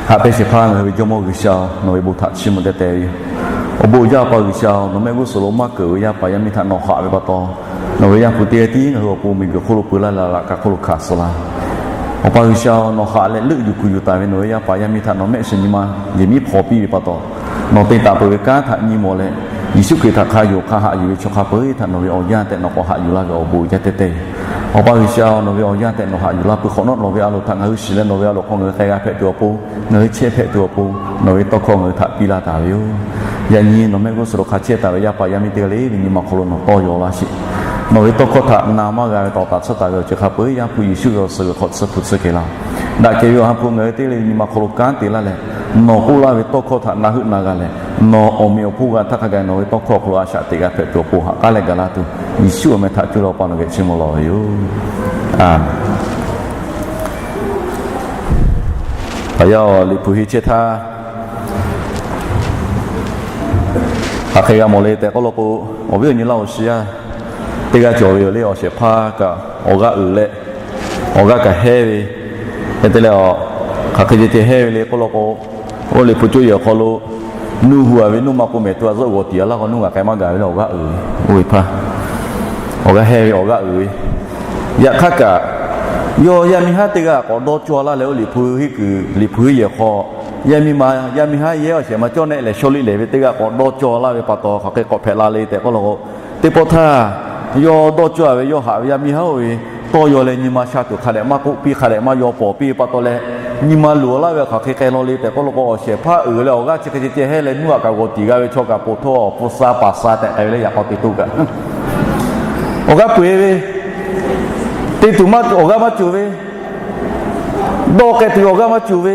Haꞈ pehnˇ shehˍ hpaˇ ngaˬ hui ve Jawˇmawˇ G'uiˬsha-oˬ, nawˬ ve bon htaꞈ chiˇ mvuh teh teh ve yoˬ. Awˬ bon uiˍ jaˇ Awˬ pa G'uiˬsha-oˬ, nawˬ mehˆ g'uˇ suhˍ lo maˇ keunˍ ve yaˇ paˍ yaˇ miˇ htaꞈ nawˬ haꞈ ve pa taw, nawˬ ve Yaˇ hpu teˇ g'aˇ tiˉ ngaˬ hui awˬ pon miˬguiˬ hk'oˆ lo peu laˇ leh laꞈ ka hk'oˆ lo hkanˍ suh laˇ. Awˬ pa G'uiˬsha-oˬ, nawˬ haꞈ leh leuˆ yuˬ kuˬ yuˬ taˍ ve nawˬ ve yaˇ paˍ yaˇ miˇ htaꞈ nawˬ mehˆ shiˍ nyi ma yehˬ miˉ hpaw piˇ ve pa taw, nawˬ te taˍ peuˬ ve kanˉ htaꞈ nyi mawˬ leh, Yeˍsuˆ Hkriꞈ htaꞈ hk'a yonˍ hk'a haꞈ yuˬ ve chaw hk'a peu-eˬ htaꞈ nawˬ ve awˬ yanˇ tehꞈ nawˬ k'awꞈ haꞈ yuˬ laˇ ve awˬ bon uiˍ jaˇ teh teh. Awˬ pa G'uiˬsha-oˬ, nawˬ ve awˬ yanˇ tehꞈ nawˬ haꞈ yuˬ laˇ peuˬ hk'awꞈ nawˉ, nawˬ ve a loˍ htaꞈ ngaˬ hui shiˍ leh nawˬ ve a loˍ hk'aw ngaˬ hui k'ai g'a hpehꞈ tuˬ awˬ pon, ngaˬ hui chehˇ hpehꞈ tuˬ awˬ pon, nawˬ ve tawˇ hkawˇ ngaˬ hui htaꞈ piˇ laˇ taˍ ve yoˬ. Yaꞈ nyi nawˬ mehˆ g'uˇ suhˍ lo hk'a chehˇ taˍ ve yaˇ paˍ yaˇ miˇ teˇ g'aˇ le ve nyi ma hk'aw lo nawˬ tawˇ yaw laˇ sheˍ. Nawˬ ve tawˇ hkawˇ htaꞈ na maˇ g'a ve tawˍ taˍ tsuhˇ taˍ ve awˬ ceuˬ hk'a peu-eˬ Yaˇ hpu Yeˍsuˆ ve awˬ suhˍ g'uiˬ hk'aw tsuhˇ hpu tsuhˇ kehˬ laˇ. Daꞈ kehˬ ve awˬ ha hpu ngaˬ hui teˇ g'aˇ le nyi ma hk'aw lo kanˉ te laˇ leh, nawˬ k'oˆ laˇ ve tawˇ hkawˇ htaꞈ na heuˆ na g'a leh, nawˬ awˬ meꞈ awˬ hponˇ g'a htaˇ hk'a gaˬ nawˬ ve tawˇ hkawˇ awˬ hk'aw lo a shaꞈ teꞈ g'a hpehꞈ tuˬ awˬ pon haꞈ k'aˉ leh gaˬ laˇ tuˬ, Yeˍsuˆ awˬ meh htaꞈ cuˇ leh Awˬ pa nawˬ geh chiˇ mvuh lawˬ ve yoˬ. Aˍmenˍ. Hpaˍ yaˇ-oˬ, Liꞈ hpu henˇ chehˇ htaˇ hk'aˬ hk'e g'a mawˬ le tehꞈ k'oˆ law k'o, awˬ viˉ awˬ nyi laˇ awˬ shiˍ yaˇ teˇ g'aˇ cawˬ ve yoˬ le. Awˬ shehˍ hpaˇ kaꞈ awˬ g'aˇ uiˍ leh, awˬ g'aˇ kaꞈ hehnˇ ve, hk'e te leh, hk'aˬ hk'e ceh ceh hehnˇ ve le k'oˆ law k'o, oˇ Liꞈ hpu cawˇ yehˬ awˬ hk'aw lo, nuˇ hu-a ve nuˇ ma k'o mehˍ tuˬ a zuhˆ g'awˬ tiˍ-a laˇ k'o, nuˇ g'a k'ai maˇ gaˬ ve le. Awˬ g'aˇ uiˍ ve, oˇ ve hpaˇ, awˬ g'aˇ hehnˇ ve awˬ g'aˇ uiˍ ve, yaꞈ hk'aˇ kaꞈ, yawˇ yaˇ miˇ haˉ teˇ g'aˇ k'awꞈ dawˇ cawˇ laˇ leh, oˇ Liꞈ hpu henˇ kuiˬ, Liꞈ hpu henˇ yehˬ hk'aw, yaˇ miˇ ma, yaˇ miˇ haˉ yehˇ awˬ shehˍ ma cawˇ nehˆ lehˬ, shaw liˆ lehˬ ve teˇ g'aˇ k'awꞈ dawˇ cawˇ laˇ ve pa taw, hk'aˬ hk'e k'awꞈ hpehꞈ la le tehꞈ k'oˆ law k'o, teˇ pawˆ htaˇ, yawˇ dawˇ cawˇ-a ve yawˇ haꞈ ve yaˇ miˇ haˉ oˇ ve tawˇ yaw leh nyi ma sha tuˬ hk'a dehꞈ maˇ k'oˆ piˇ, hk'a dehꞈ maˇ yaw pawˍ piˇ ve pa taw leh, nyi ma luˬ laˇ ve hk'aˬ hk'e k'ai law le tehꞈ k'oˆ law k'o, awˬ shehˍ hpaˇ uiˍ leh awˬ g'aˇ chi hk'e ceh ceh hehnˇ leh nuˇ aꞈ kaꞈ g'awˬ tiˍ g'a ve chaw kaꞈ poˬ htawˇ, awˬ pfuhˇ sha paˍ sha tehꞈ k'ai ve le. Yaꞈ k'aw te toˇ kaꞈ, awˬ g'aˇ peu-eˬ ve, te tuˬ maˇ awˬ g'aˇ maˇ cawˬ ve, dawˇ k'ai tuˬ awˬ g'aˇ maˇ cawˬ ve,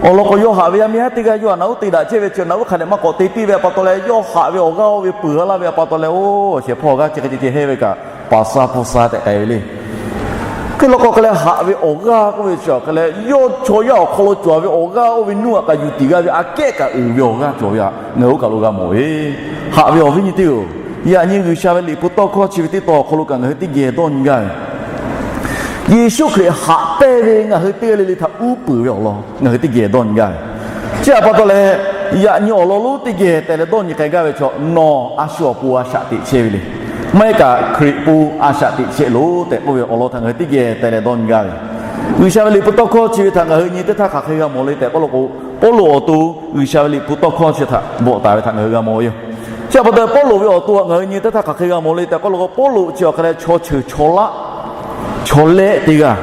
awˬ lawn k'o, yawˇ haꞈ ve yaˇ miˇ haˉ teˇ g'aˇ yawˇ htaꞈ na uˉ te daꞈ chehˇ ve chi na uˉ hk'a dehꞈ maˇ k'awꞈ te piˇ ve pa taw leh, yawˇ haꞈ ve awˬ g'aˇ oˇ ve peuˬ laˇ ve pa taw leh, oˇ awˬ shehˍ hpaˇ awˬ g'aˇ chi hk'e ceh ceh hehnˇ ve kaꞈ, paˍ sha pfuhˇ sha tehꞈ k'ai ve le. Hk'e law k'o, hk'e leh haꞈ ve awˬ g'aˇ k'oˆ ve chi hk'e leh, yawˇ chaw yaˇ awˬ hk'aw lo cawˬ ve awˬ g'aˇ oˇ ve nuˇ aꞈ kaꞈ yuˬ tiˍ g'a ve aꞈ kehˉ kaꞈ uiˍ ve awˬ g'aˇ cawˬ ve htaꞈ ngaˬ hui oˇ kaˬ lo g'a mawˬ ve. Haꞈ ve awˬ viˉ nyi teˇ-oˬ, yaꞈ nyi G'uiˬsha ve Liꞈ hpu tawˇ hkawˇ chi ve teˇ tawn awˬ hk'aw lo kaꞈ ngaˬ hui teˇ geh dawˇ nyi gaˇ ve, Yeˍsuˆ Hkriꞈ haꞈ pehnˇ ve ngaˬ hui teˇ g'aˇ le le htaꞈ uˉ peunˍ ve awˬ lawn ngaˬ hui teˇ geh dawˇ nyi gaˇ ve. Chi htaꞈ pa taw leh, yaꞈ nyi awˬ lawn lonˉ teˇ geh te leh dawˇ nyi k'ai gaˇ ve chaw, nawˬ a shu awˬ pon a shaꞈ teꞈ chehˇ ve le. Maˇ heˆ kaꞈ Hkriꞈ pon a shaꞈ teꞈ chehˇ loˬ tehꞈ k'oˆ ve awˬ lawn htaꞈ ngaˬ hui teˇ geh te leh dawˇ nyi gaˇ ve. G'uiˬsha ve Liꞈ hpu tawˇ hkawˇ chi ve htaꞈ ngaˬ hui nyi teˇ htaˇ hk'aˬ hk'e g'a mawˬ le tehꞈ k'oˆ law k'o, Pawˇluꞈ awˬ to G'uiˬsha ve Liꞈ hpu tawˇ hkawˇ chi htaꞈ bvuhꞈ taˍ ve htaꞈ ngaˬ hui g'a mawˬ ve yoˬ. Chi htaꞈ pa taw, Pawˇluꞈ ve awˬ to htaꞈ ngaˬ hui nyi teˇ htaˇ hk'aˬ hk'e g'a mawˬ le tehꞈ k'oˆ law k'o, Pawˇluꞈ chi awˬ hk'e leh chaw cheuˬ chaw laˆ, chaw lehˆ teˇ g'aˇ,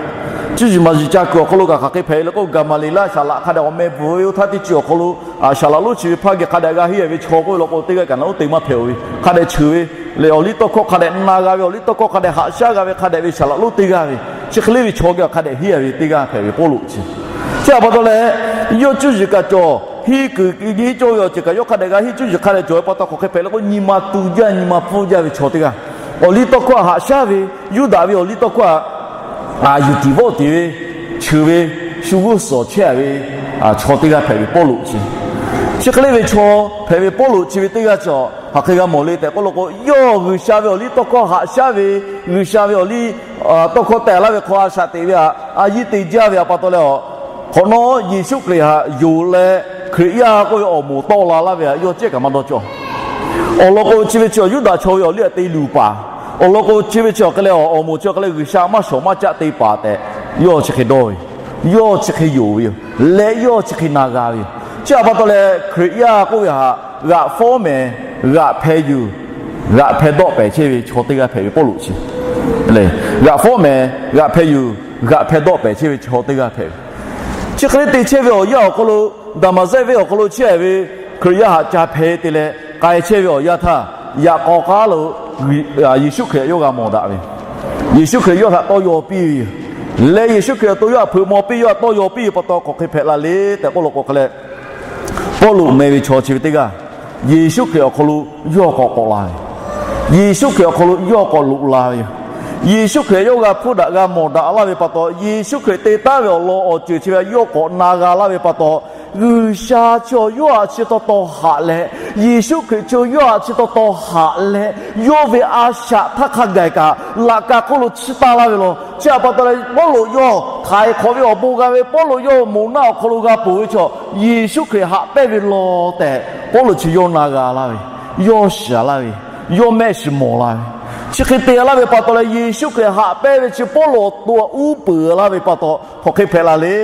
cuˇ yiˍ maˍ yiˍ ca kuiˬ awˬ hk'aw lo kaꞈ hk'aˬ hk'e hpehꞈ le k'o, Gaˍmaˍliˍlaˆ saˍ laꞈ hk'a dehꞈ awˬ meh bvuhˬ ve oˇ htaˇ teˇ ceuˬ awˬ hk'aw lo, a, saˍ laꞈ lonˉ chi ve hpaˇ geh hk'a dehꞈ g'a henˇ ve chaw k'oˆ ve law k'o, teˇ g'aˇ kaꞈ na uˉ te maˇ hpehꞈ-oˬ ve, hk'a dehꞈ cheuˬ ve lehˬ, awˬliˇtawˇhkawˇ hk'a dehꞈ na g'a ve, awˬliˇtawˇhkawˇ hk'a dehꞈ haꞈ shaˉ g'a ve, hk'a dehꞈ ve saˍ laꞈ lonˉ teˇ g'aˇ ve, chi hk'e le ve chaw geh hk'a dehꞈ henˇ ve teˇ g'aˇ hpehꞈ ve Pawˇluꞈ chi. Chi htaꞈ pa taw leh, yawˇ cuˇ yiˍ kaꞈ cawˬ, henˇ kuiˬ henˇ cawˇ ve awˬ ceuˬ kaꞈ yawˇ hk'a dehꞈ g'a henˇ, cuˇ yiˍ hk'a dehꞈ cawˬ ve pa taw hk'aˬ hk'e hpehꞈ le k'o, nyi ma tu jaˇ, nyi ma pfuhˇ jaˇ ve chaw teˇ g'aˇ, awˬliˇtawˇhkawˇ htaꞈ haꞈ shaˉ ve, Yuˇdaꞈ ve awˬliˇtawˇhkawˇ htaꞈ yuˬ tiˍ vawˆ tiˍ ve, cheuˬ ve, shu g'uˇ suhˍ chehˇ ve chaw teˇ g'aˇ hpehꞈ ve Pawˇluꞈ chi. Chi hk'e le ve chaw hpehꞈ ve Pawˇluꞈ chi ve teˇ g'aˇ chi hk'aˬ hk'e g'a mawˬ le tehꞈ k'oˆ law k'o, yawˇ G'uiˬsha ve awˬliˇtawˇhkawˇ haꞈ shaˉ ve, G'uiˬsha ve awˬliˇtawˇhkawˇ tehꞈ laˇ ve hk'aw a shaꞈ teꞈ ve htaꞈ a yiˇ te jaˇ ve htaꞈ pa taw leh, a, hk'awꞈ nawˉ Yeˍsuˆ Hkriꞈ htaꞈ yonˍ leh Hkriꞈ yaˇ k'oˆ ve awˬ moˍ tawˆ la laˇ ve htaꞈ yawˇ cehˉ kaꞈ maˇ dawˇ cawˇ. Awˬ lawn k'o, chi ve chi awˬ Yuˇdaꞈ chaw ve awˬ liˇ htaꞈ te luˬ paˍ, awˬ lawn k'o, chi ve chi awˬ hk'e leh awˬ moˍ chi awˬ hk'e leh G'uiˬsha maˇ shawˍ maˇ caˆ te paˍ tehꞈ yawˇ chi hk'e dawˇ ve, yawˇ chi hk'e yonˍ ve yoˬ. Leh yawˇ chi hk'e na g'a ve yoˬ. Chi htaꞈ pa taw leh Hkriꞈ yaˇ k'oˆ ve htaꞈ g'aꞈ fawˉ mehˍ, g'aꞈ hpeh yuˬ, g'aꞈ hpeh dawˆ pehˍ chehˇ ve chaw teˇ g'aˇ hpehꞈ ve Pawˇluꞈ chi. Lehˬ, g'aꞈ fawˉ mehˍ, g'aꞈ hpeh yuˬ, g'aꞈ hpeh dawˆ pehˍ chehˇ ve chaw teˇ g'aˇ hpehꞈ ve. Chi hk'e le te chehˇ ve awˬ yanˇ awˬ hk'aw lo, Daˍmaˍzehˇ venˇ awˬ hk'aw lo chehˇ ve Hkriꞈ yaˇ htaꞈ ca hpeh te leh k'ai chehˇ ve awˬ yanˇ htaˇ, yaꞈ k'aw k'aˉ lo Yeˍsuˆ Hkriꞈ yawˇ g'a mawˬ daꞈ ve, Yeˍsuˆ Hkriꞈ yawˇ htaꞈ tawˇ yaw piˇ ve yoˬ. Leh Yeˍsuˆ Hkriꞈ awˬ to yawˇ htaꞈ hpeuꞈ maw piˇ, yawˇ htaꞈ tawˇ yaw piˇ ve pa taw, hk'aˬ hk'e hpehꞈ la le tehꞈ k'oˆ law k'o hk'e leh, Pawˇluꞈ meh ve chaw chi ve teˇ g'aˇ Yeˍsuˆ Hkriꞈ awˬ hk'aw lo yawˇ k'awꞈ k'awꞈ la ve, Yeˍsuˆ Hkriꞈ awˬ hk'aw lo yawˇ k'awꞈ loꞈ la ve yoˬ. Yeˍsuˆ Hkriꞈ yawˇ g'a hpuˇ daꞈ g'a mawˬ daꞈ laˇ ve pa taw, Yeˍsuˆ Hkriꞈ te taˉ ve awˬ lawn awˬ ceuˬ chi ve yawˇ k'awꞈ na g'a laˇ ve pa taw, G'uiˬsha chi awˬ yawˇ htaꞈ chi taw taw haꞈ leh, Yeˍsuˆ Hkriꞈ chi awˬ yawˇ htaꞈ chi taw taw haꞈ leh, yawˇ ve a shaꞈ htaˇ hk'a gaˬ kaꞈ laꞈ ka hk'oˆ lo chiˇ taˇ laˇ ve law. Chi htaꞈ pa taw leh, Pawˇluꞈ yawˇ htaiˍ hk'awꞈ ve awˬ bon g'a ve, Pawˇluꞈ yawˇ moˍ naˆ awˬ hk'aw lo g'a ponˬ ve chaw, Yeˍsuˆ Hkriꞈ haꞈ pehnˇ ve law tehꞈ Pawˇluꞈ chi yawˇ na g'a laˇ ve, yawˇ shiˍ laˇ ve, yawˇ mehˆ shiˍ mawˬ la ve, chi hk'e te laˇ ve pa taw leh, Yeˍsuˆ Hkriꞈ haꞈ pehnˇ ve chi Pawˇluꞈ awˬ to htaꞈ uˉ peunˍ laˇ ve pa taw, hk'aˬ hk'e hpehꞈ la le.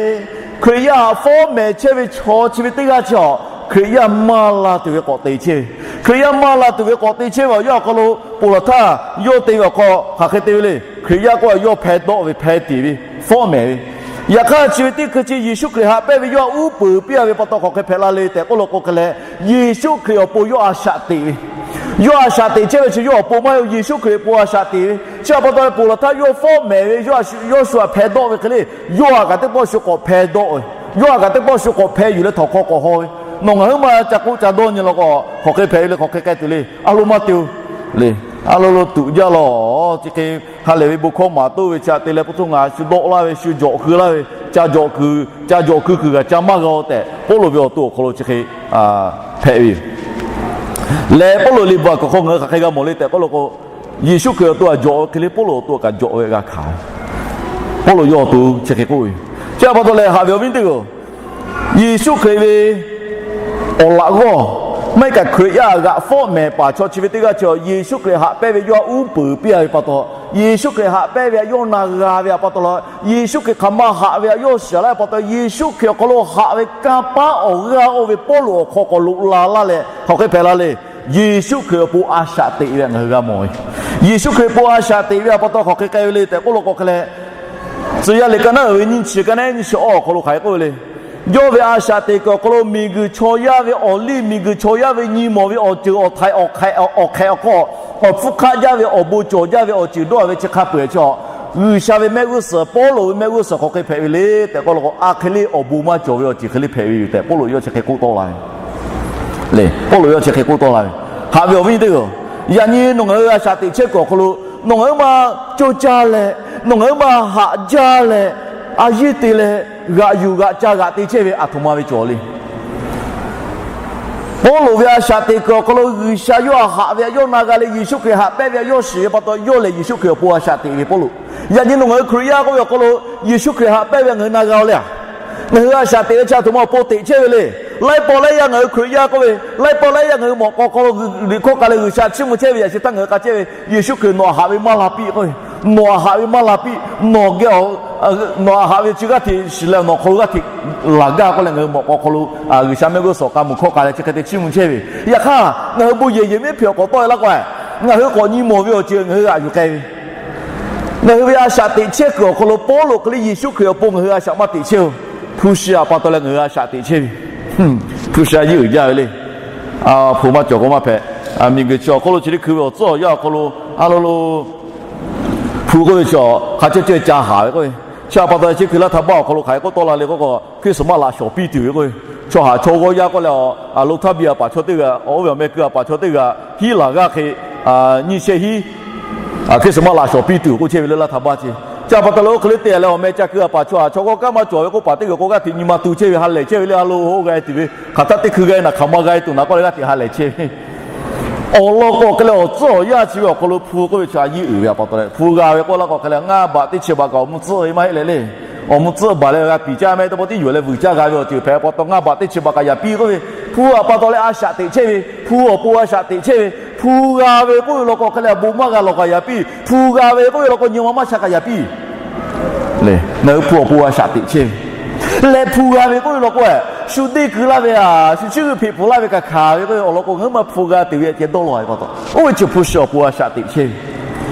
Hkriꞈ yaˇ htaꞈ fawˉ mehˍ chehˇ ve chaw chi ve teˇ g'aˇ chi awˬ, Hkriꞈ yaˇ maˇ la tuˬ ve k'awꞈ te chehˇ ve, Hkriꞈ yaˇ maˇ la tuˬ ve k'awꞈ te chehˇ ve awˬ yanˇ awˬ hk'aw lo, ponˬ laˬ htaˇ yawˇ te ve awˬ hk'aw hk'aˬ hk'e te ve le. Hkriꞈ yaˇ k'oˆ a yawˇ hpeh dawˆ ve, hpeh tiˍ ve, fawˉ mehˍ ve. Yaꞈ hk'aˇ, chi ve teˇ hkui chi Yeˍsuˆ Hkriꞈ haꞈ pehnˇ ve yawˇ htaꞈ uˉ peunˍ piˇ a ve pa taw, hk'aˬ hk'e hpehꞈ la le tehꞈ k'oˆ lo k'o hk'e leh, Yeˍsuˆ Hkriꞈ awˬ pon yawˇ a shaꞈ teꞈ ve, yawˇ a shaꞈ teꞈ chehˇ ve chi yawˇ awˬ pon maˇ heˆ, Yeˍsuˆ Hkriꞈ awˬ pon a shaꞈ teꞈ ve. Chi htaꞈ pa taw leh, ponˬ laˬ htaˇ yawˇ fawˉ mehˍ ve, yawˇ shu htaꞈ hpeh dawˆ ve hk'e le, yawˇ htaꞈ kaꞈ teˇ pawˆ shu k'awꞈ hpeh dawˆ ve, yawˇ htaꞈ kaꞈ teˇ pawˆ shu k'awꞈ hpeh yuˬ leh htawnˍ hk'aw k'awꞈ haw ve, nawˬ ngaˬ hui maˇ ca k'oˆ ca dawˇ nyi law k'o, hk'aˬ hk'e hpehꞈ ve le, hk'aˬ hk'e k'ai tuˬ le. A lo maˇ te-o le. A lo lo tuꞈ jaˇ law. Chi hk'e ha lehˬ ve bon hkawˇ maˍ toˆ ve chi htaꞈ te leh, pa taw ngaˬ shu dawˆ laˇ ve, shu jawꞈ keu laˇ ve, ca jawꞈ kuiˬ, ca jawꞈ keu kuiˬ kaꞈ ca maˇ g'a-o tehꞈ, Pawˇluꞈ ve awˬ to awˬ hk'aw lo chi hk'e hpehꞈ ve yoˬ. Leh Pawˇluꞈ liꞈ bvuhꞈ awˬ hk'aw ngaˬ hui hk'aˬ hk'e g'a mawˬ le tehꞈ k'oˆ lo k'o, Yeˍsuˆ Hkriꞈ awˬ to htaꞈ jawꞈ ve hk'e le, Pawˇluꞈ awˬ to kaꞈ jawꞈ ve g'a hkanˍ ve. Pawˇluꞈ yawˇ awˬ to chi hk'e k'oˆ ve yoˬ. Chi htaꞈ pa taw leh, haꞈ ve awˬ viˉ teˇ g'aˇ-oˬ, Yeˍsuˆ Hkriꞈ ve awˬ laꞈ g'awˇ maˇ heˆ kaꞈ, Hkriꞈ yaˇ g'aꞈ fawˉ mehˍ paˍ chaw chi ve teˇ g'aˇ chi, Yeˍsuˆ Hkriꞈ haꞈ pehnˇ ve yawˇ htaꞈ uˉ peunˍ piˇ a ve pa taw, Yeˍsuˆ Hkriꞈ haꞈ pehnˇ ve htaꞈ yawˇ na g'a ve htaꞈ pa taw leh, Yeˍsuˆ Hkriꞈ hk'aˬ ma haꞈ ve htaꞈ yawˇ shiˍ laˇ ve pa taw, Yeˍsuˆ Hkriꞈ awˬ hk'aw lo haꞈ ve kanˇ paˉ awˬ g'aˇ oˇ ve Pawˇluꞈ awˬ hk'aw k'awꞈ loꞈ la laˇ leh, hk'aˬ hk'e hpehꞈ la le. Yeˍsuˆ Hkriꞈ awˬ pon a shaꞈ teꞈ ve htaꞈ ngaˬ hui g'a mawˬ ve. Yeˍsuˆ Hkriꞈ awˬ pon a shaꞈ teꞈ ve htaꞈ pa taw hk'aˬ hk'e k'ai ve le tehꞈ k'oˆ lo k'o hk'e leh, Tcuh yaˇ liꞈ ka naˉ uiˍ ve nyiˇ chi ka naˉ nyiˇ chi awˬ hk'aw lo hk'aˬ hk'e k'oˆ ve le. Yawˇ ve a shaꞈ teꞈ kuiˬ awˬ hk'aw lo miˬguiˬ chaw yaˇ ve awˬ liˇ, miˬguiˬ chaw yaˇ ve nyi mawˬ ve awˬ ceuˬ awˬ htaiˍ awˬ hk'ehꞈ awˬ hk'ehꞈ awˬ hk'aw, awˬ hpfuhˇ hk'aˆ jaˇ ve awˬ bon cawˬ jaˇ ve awˬ ceuˬ dawˇ ve chi hk'a peu-eˬ chi, G'uiˬsha ve mehˆ g'uˇ suhˍ, Pawˇluꞈ ve mehˆ g'uˇ suhˍ hk'aˬ hk'e hpehꞈ ve le tehꞈ k'oˆ lo k'o, a hk'e le awˬ bon maˇ cawˬ ve awˬ ceuˬ hk'e le hpehꞈ ve yoˬ tehꞈ Pawˇluꞈ yawˇ chi hk'e k'oˆ tawˆ la ve le. Pawˇluꞈ yawˇ chi hk'e k'oˆ tawˆ la ve. Haꞈ ve awˬ viˉ teˇ g'aˇ-oˬ, yaꞈ nyi nawˬ ngaˬ hui a shaꞈ teꞈ chehˇ kuiˬ awˬ hk'aw lo, nawˬ ngaˬ hui maˇ cawˇ caˇ leh, nawˬ ngaˬ hui maˇ haꞈ jaˇ leh, a yeˇ te leh, g'aꞈ yuˬ g'aꞈ ca g'aꞈ te chehˇ ve aˬ htoꞈ ma ve cawˬ le. Pawˇluꞈ ve a shaꞈ teꞈ kuiˬ awˬ hk'aw lo G'uiˬsha yawˇ htaꞈ haꞈ ve htaꞈ yawˇ na g'a leh, Yeˍsuˆ Hkriꞈ haꞈ pehnˇ ve htaꞈ yawˇ shiˍ ve pa taw, yawˇ lehˬ Yeˍsuˆ Hkriꞈ awˬ pon a shaꞈ teꞈ ve Pawˇluꞈ. Yaꞈ nyi nawˬ ngaˬ hui Hkriꞈ yaˇ k'oˆ ve awˬ hk'aw lo Yeˍsuˆ Hkriꞈ haꞈ pehnˇ ve htaꞈ ngaˬ hui na g'a-o le a. Ngaˬ hui a shaꞈ teꞈ ve chi aˬ htoꞈ ma awˬ pon teꞈ chehˇ ve le. Laiˉ pawˆ laiˉ yaˇ ngaˬ hui Hkriꞈ yaˇ k'oˆ ve, laiˉ pawˆ laiˉ yaˇ ngaˬ hui mawꞈ k'aw hk'aw lo Liꞈ hkawˇ k'a leh G'uiˬsha chiˇ mvuh chehˇ ve yaꞈ shi htaˇ ngaˬ hui k'a chehˇ ve, Yeˍsuˆ Hkriꞈ nawˬ htaꞈ haꞈ ve maˇ la piˇ k'oˆ ve, nawˬ htaꞈ haꞈ ve maˇ la piˇ, nawˬ geh nawˬ htaꞈ haꞈ ve chi g'aˇ hteꞈ shiˍ leh nawˬ hk'aw lo g'aˇ hteꞈ laˬ gaˇ k'oˆ leh ngaˬ hui mawꞈ k'aw hk'aw lo G'uiˬsha mehˆ g'uˇ suhˍ k'a muiˬ hkawˇ k'a leh chi hk'e te chiˇ mvuh chehˇ ve. Yaꞈ hk'aˇ ngaˬ hui bon yehˬ yehˬ miˉ hpeꞈ awˬ k'awꞈ tawˆ e laˇ k'o, ngaˬ hui k'awꞈ nyi mawˬ ve awˬ ceuˬ ngaˬ hui g'aꞈ yuˬ k'ai ve. Ngaˬ hui ve a shaꞈ teꞈ chehˇ kuiˬ awˬ hk'aw lo Pawˇluꞈ hk'e le Yeˍsuˆ Hkriꞈ awˬ pon ngaˬ hui a shaꞈ maˇ teꞈ chehˇ-oˬ. Hpu shi htaꞈ pa taw leh ngaˬ hui a shaꞈ teꞈ chehˇ ve. Hpu shi a yeˇ uiˍ jaˇ ve le. Hpu maˇ cawˬ k'o maˇ hpehꞈ. Miˬguiˬ chi awˬ hk'aw lo chi teˇ hkui ve awˬ tcuhˉ awˬ yanˇ awˬ hk'aw lo a lo lo hpu k'oˆ ve chi hk'a cehˇ cehˇ ca haˍ ve k'oˆ ve. Chi htaꞈ pa taw chi hkui Laˇ htaˇ baˆ awˬ hk'aw lo hk'aˬ hk'e k'oˆ tawˆ la le k'oˆ k'o, Christmas laꞈ shawˍ piˇ tuˬ ve k'oˆ ve. Chaw haˍ chaw g'awˇ yaˇ k'oˆ leh, a lo htaˇ biˇ a paˍ chaw teˇ g'aˇ, oˇ ve awˬ meh keu a paˍ chaw teˇ g'aˇ hiˉ laˬ g'aˇ hk'e nyiˇ shehˆ hiˉ Christmas laꞈ shawˍ piˇ tuˬ k'oˆ chehˇ ve le Laˇ htaˇ baˆ chi. Chi htaꞈ pa taw leh oˇ hk'e le te leh awˬ meh ca keu a paˍ chaw haˍ chaw g'awˇ kanˉ maˇ cawˬ ve k'oˆ paˍ teˇ g'aˇ k'o g'aˇ hteꞈ nyi ma tu chehˇ ve ha lehˬ chehˇ ve le. A lo oˇ g'a e tuˬ ve hk'aˬ htaˇ teˇ hkui g'a e naˬ hk'aˬ ma g'a e tuˬ naˬ k'oˆ leh g'aˇ hteꞈ ha lehˬ chehˇ ve. Awˬ lawn k'o hk'e leh awˬ tcuhˉ awˬ yanˇ chi ve awˬ hk'aw lo hpu k'oˆ ve chi a yeˇ uiˍ ve htaꞈ pa taw leh hpu g'a ve k'oˆ laˇ k'o hk'e leh ngaˇ baꞈ teˇ chi baꞈ kaꞈ awˬ mvuh tcuhˆ ve maˇ heˆ leh le. Awˬ mvuh tcuhˆ baˬ leh g'a piˍ caˇ meh teˇ pawˆ tiˉ yuˬ leh vuiˬ caˇ g'a ve awˬ ceuˬ hpehꞈ pa taw ngaˇ baꞈ teˇ chi baꞈ kaꞈ yaꞈ piˇ k'oˆ ve. Hpu htaꞈ pa taw leh a shaꞈ teꞈ chehˇ ve, hpu awˬ pon a shaꞈ teꞈ chehˇ ve, hpu g'a ve k'oˆ ve law k'o hk'e leh bon maˇ g'a lawˬ kaꞈ yaꞈ piˇ, hpu g'a ve k'oˆ ve law k'o nyi ma maˇ sha kaꞈ yaꞈ piˇ. Ngaˬ hui hpu awˬ pon a shaꞈ teꞈ chehˇ ve leh hpu g'a ve k'oˆ ve law k'o, shu deˇ keu laˇ ve a, shu chiˇ g'uiˇ hpeꞈ pfuhˍ laˇ ve kaꞈ hkanˍ ve k'oˆ ve awˬ lawn k'o, ngaˬ hui maˇ hpu g'a tuˬ ve ceh dawˇ law ve pa taw, oˇ ve chi hpu shi awˬ pon a shaꞈ teꞈ chehˇ